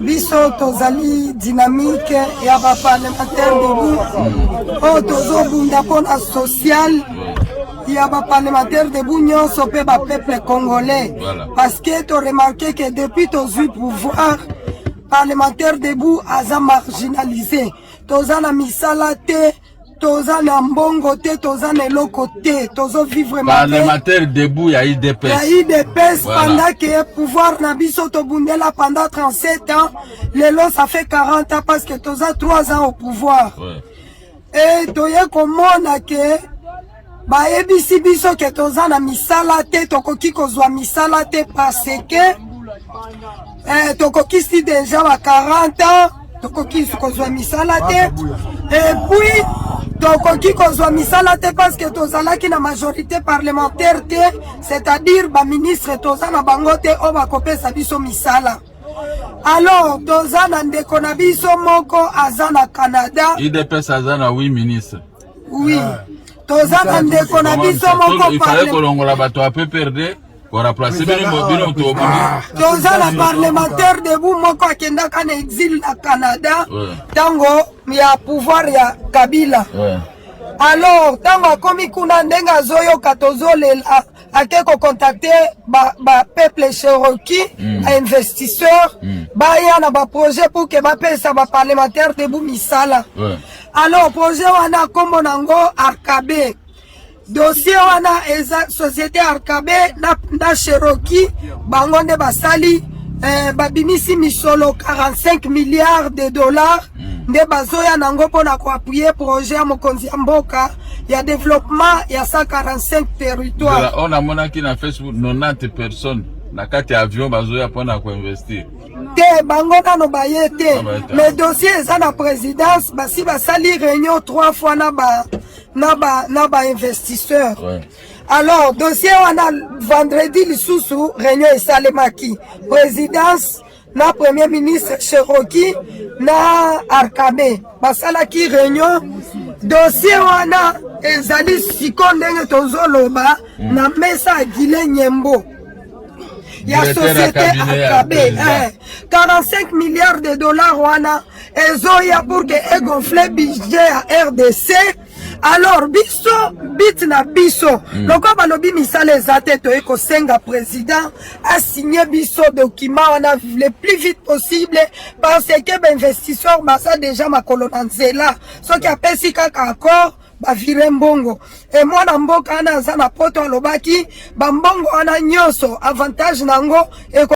Biso tozali dynamique ya ba parlementaire debout oyo tozobunda mpona social ya ba parlementaire debout nyonso mpe ba peuple congolais, parce que toremarquer que depuis tozwi pouvoir, parlementaire debout aza marginalisé. Toza na misala te, toza na mbongo te, toza na eloko te, tozovivre. Parlementaire debout ya UDPS. Ya UDPS. Pendant que pouvoir na biso tobundela pendant 37 ans, lelo ça fait 40 ans, parce que toza 3 ans au pouvoir. E toye komona ke bayebisi biso ke toza na misala te, tokoki kozwa misala te parce que tokokisi déjà ba 40 ans, tokoki kozwa misala te. Et puis tokoki kozwa misala te parce que tozalaki na majorité parlementaire te, c'est-à-dire baministre toza na bango te oyo bakopesa biso misala. Alors toza na ndeko na biso moko aza na Canada. UDPS aza na 8 ministre. Oui, toza na ndeko na biso moko. Ifale kolongola bato ya PPRD, koremplacer bino, bino tobundi. Toza na parlementaire debout moko akendaka na exil na Canada ntango ya pouvoir ya Kabila. Alors ntango akomi kuna, ndenge azoyoka tozolela, ake kocontacter bapeuple ba Cherokee, bainvestisseur baya na baprojet pour ke bapesa baparlementaire debout misala. Alors projet wana nkombo nango Arcabe. Dossier wana eza société Arcabe na Cherokee, bango nde basali babimisi misolo 45 milliards de dollars nde bazoya nango mpona koappuyer projet ya mokonzi ya mboka ya développement ya 145 territoire. Oyo namonaki na Facebook, 90 personnes na kati ya avion bazoya mpona koinvestir. Te, bango nano baye te. Ah, baye te. Mais dossier eza na présidence, basi basali réunion trois fois na ba investisseur. Alors dossier wana, vendredi lisusu réunion esalemaki, présidence na premier ministre, Cherokee na Arcabe basalaki réunion. Dossier wana ezali siko ndenge tozoloba na mesa ya Guylain Nyembo ya Directeur ya société cabinet ya Arcabe. président. 45 milliards de dollars wana ezoya pour que egonfle budget ya RDC. Alors biso, but na biso, lokola balobi misala eza te, toye kosenga président asigne biso document wana le plus vite possible, parce que bainvestisseur baza déjà makolo na nzela. Soki apesi kaka accord, bavirer mbongo. E mwana mboka wana aza na Poto alobaki bambongo wana nyonso, avantage nango eko